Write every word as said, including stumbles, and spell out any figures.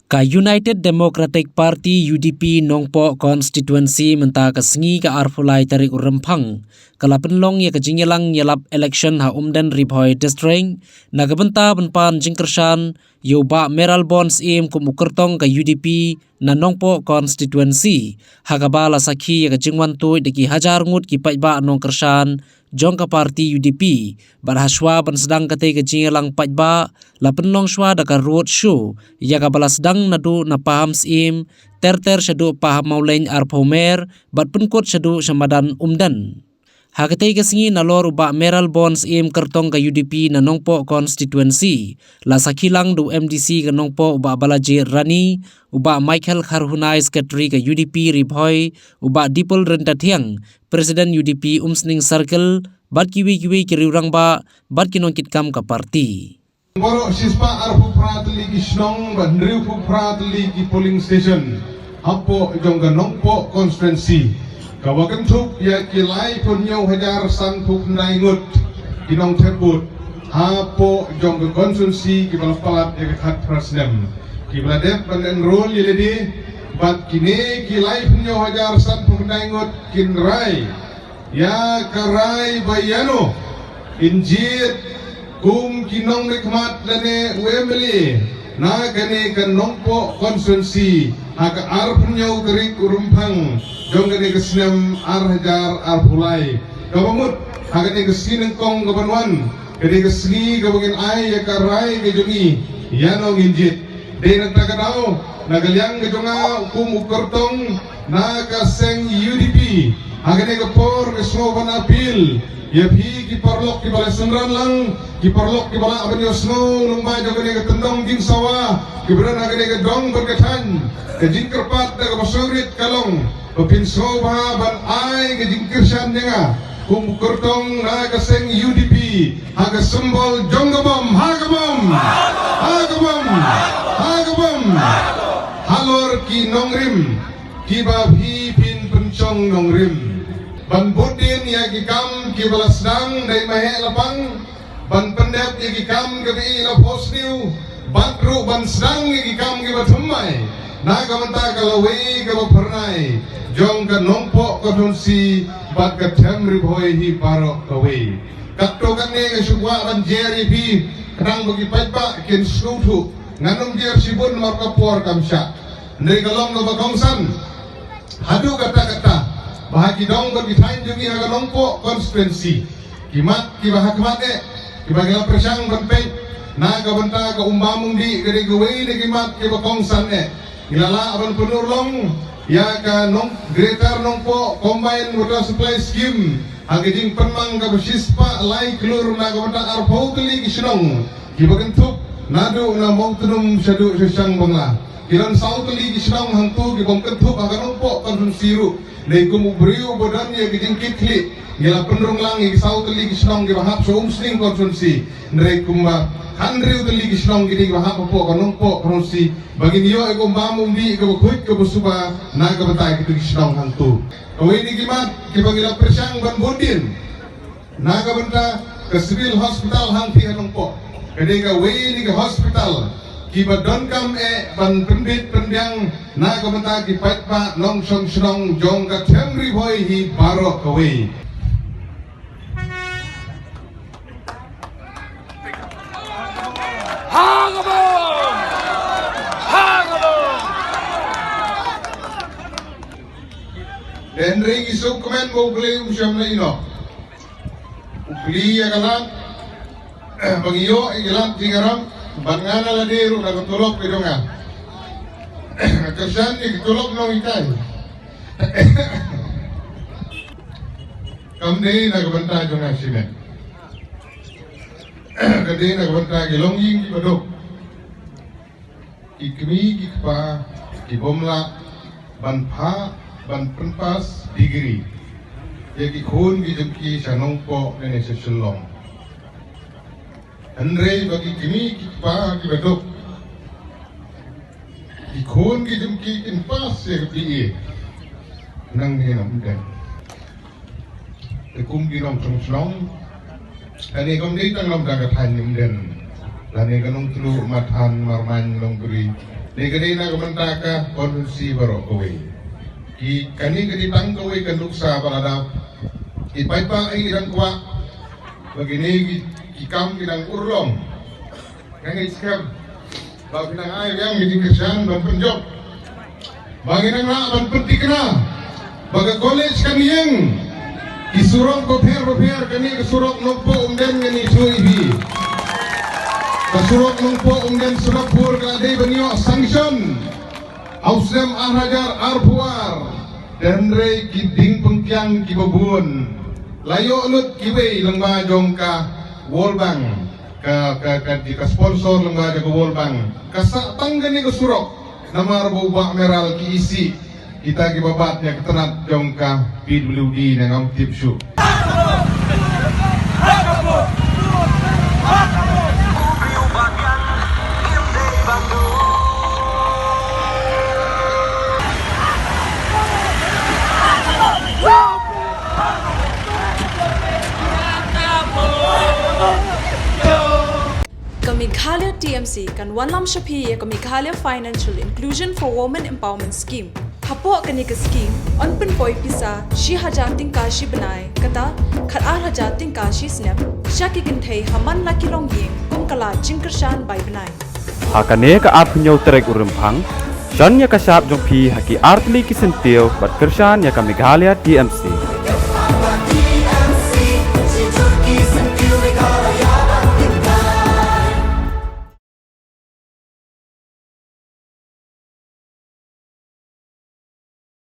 Ka United Democratic Party, U D P, Nongpoh Constituency mynta ka sngi ka arphew lai tarik u Rymphang ka la pynlong ïa ka jingïalang ïalap election ha Umden, Ri Bhoi District, na ka bynta ban pan jingkyrshan ïa u Bah Mayralborn Syiem kum u kyrtong ka U D P na Nongpoh Constituency, ha kaba la sakhi ïa ka jingwan tuid da ki hajar ngut ki paidbah nongkyrshan jong ka party U D P. Bad hashwa ban sdang katei ka jingïalang paidbah, la pynlong shwa da ka road show ïa kaba la sdang naduh na Paham Syiem ter ter shaduh Paham Mawlein arphew mer, bad pynkut shaduh sha madan Umden. Ha katei ka sngi nalor u Bah Mayralborn Syiem kyrtong ka U D P na Nongpoh Constituency, la sakhi lang da u M D C ka Nongpoh u Bah Balajied Rani, u Bah Michael Kharhunai Secretary ka U D P Ri Bhoi, u Bah Dipul Ryntathiang, President U D P Umsning Circle, bad kiwei kiwei ki riew rangbah bad ki nongkitkam ka party. Baroh shispah arphew phra tylli ki shnong bad hynriewphew phra tylli ki polling station hapoh jong ka Nongpoh constituency, kaba kynthup ïa ki laiphew hynñiew hajar sanphew khyndai ngut ki nongthep vote hapoh jong ka constituency kiba la palat ïa ka khatphra snem, kiba la dep ban enroll ïa lade. Bad kine ki laiphew hynñiew hajar sanphew khyndai ngut kin rai ïa ka rai ba ïano kin jied kum ki nongmihkhmat lane u M L A na kane ka Nongpoh constituency ha ka arphew hynñiew tarik u Rymphang jong kane ka snem ar hajar arphew lai. Kaba mut ha kane ka sngi nyngkong kaban wan, kane ka sngi kaba ngin ai ïa ka rai ka jong ngi ïano ngin jied. Dei na kata ka daw, na ka liang ka jong nga kum u kyrtong na ka seng U D P, ha kane ka por nga sngew ban appeal ïa phi ki paralok kiba la synran lang, ki paralok kiba lah ban ïohsngew lyngba jong kane ka tyndong jingsawa, kiba don ha kane ka dong bad ka thaiñ. Ka jingkyrpad da kaba sngewrit ka long ba phin sngewbha ban ai ka jingkyrshan ïa nga kum u kyrtong na ka seng U D P ha ka symbol jong ka bom, ha ka bom, ha ka bom, ha ka bom. Halor ki nongrim kiba phi phin pynshong nongrim, ban bud dien ïa ki kam kiba la sdang da i Maheh Lapang, ban pyndep ïa ki kam kiba i la phohsniew, bad ruh ban sdang ïa ki kam kiba thymmai na ka bynta ka lawei kaba phyrnai jong ka Nongpoh constituency bad ka them Ri Bhoi hi baroh kawei. Katto katne nga shu kwah ban jer ïa phi khnang ba ki paidbah kin sngewthuh. Ngan ym jer shibun namar ka por kam shah. Hynrei ka long kaba kongsan haduh katta katta ba ha ki dong bad ki thaiñ jong ngi ha ka Nongpoh constituency, ki mat kiba ha khmat eh kiba ngi la pyrshang ban peit na ka bynta ka umbam umdih ka dei kawei na ki mat kiba kongsan eh. Ngi la lah ban pynurlong ïa ka Nong, Greater Nongpoh Combined Water Supply Scheme ha ka jingpynmang kaba shispah lai klur na ka bynta arphew tylli ki shnong kiba kynthup naduh na Mawtnum shaduh sha Shangbangla. Ki don saw tylli ki shnong hangto ki bym kynthup ha ka Nongpoh constituency ruh. Dei kum u briew uba don ïa ka jingkitkhlieh, ngi la pynrung lang ïa ki saw tylli ki shnong kiba hap sha Umsning constituency. Hynrei kumba hynriew tylli ki shnong ki dei kiba hap hapoh ka Nongpoh constituency ba ngin ïoh ïa ka umbam umdih kaba khuid kaba suba na ka bynta kito ki shnong hangto. Kawei na ki mat kiba ngi la pyrshang ban bud dien na ka bynta ka Civil Hospital hangtei ha Nongpoh. Ka dei kawei na ki hospital kiba donkam eh ban pynbit pynbiang na ka bynta ki paidbah nongshong shnong jong ka them Ri Bhoi hi baroh kawei. Ha ka bom! Ha ka bom! Hynrei ngi sngewkmen ba U Blei um shym la ïehnoh. U plie ïa ka lad ba ngi ïoh ïa ka lad jingïarap ban ngan la dei ruh na ka tulop ka jong nga. Kyrshan ïa ka tulop nonghikai. Kam dei na ka bynta jong nga shimet. Ka dei na ka bynta ki longïing kiba duk. Ki kmie ki kpa ki bym lah ban phah ban pynpass degree ïa ki khun ki jong ki sha Nongpoh ne sha Shillong. Hynrei ba ki kmie ki kpa kiba duk, ki khun ki jong ki kin pass ïa ka B A nangne na Umden. Te kum ki nongshong shnong, kane kam dei tang na ka thaiñ Umden. Lane ka Nongtluh, Mathan, Marmain, Nongbri. Ne ka dei na ka bynta ka konstituensi baroh kawei. Ki kane ka dei tang kawei ka nuksa ba la dap. I paidbah i dang kwah ba kine ki, ki kam ki dang urlong. Nga ngeit skhem ba phi nang ai biang ki jingkyrshan ban pynjop. Ba ngi nang lah ban pynthikna ba ka college kan ïeng. Ki surok bapher bapher, kane ka surok Nongpoh Umden ngan ïathuh ïa phi. Ka surok Nongpoh Umden Sonapur ka la dei ban ïoh sanction ha u snem ar hajar arphew ar. Hynrei ki ding pynkiang kiba bun la ïoh lut kiwei lyngba jong ka World Bank. Ka, ka, ka, ka sponsor lyngba jong ka World Bank. Ka sah tang kane ka surok. Namar ba u Bah Meral ki isih kita kiba bat ïa ka tnat jong ka P W D ne ngam tip shuh. Ka Meghalaya T M C kan wanlam sha phi ïa ka Meghalaya Financial Inclusion for Women Empowerment Scheme. Hapoh kane ka scheme yn pynpoi pisa shi hajar tyngka shi bnai, kata khat ar hajar tyngka shi snem sha ki kynthei ha man la ki longïing kum ka lad jingkyrshan bai bnai. Ha kane ka arphew hynñiew tarik u Rymphang, shon ïa ka shap jong phi ha ki artylli ki syntiew bad kyrshan ïa ka Meghalaya T M C.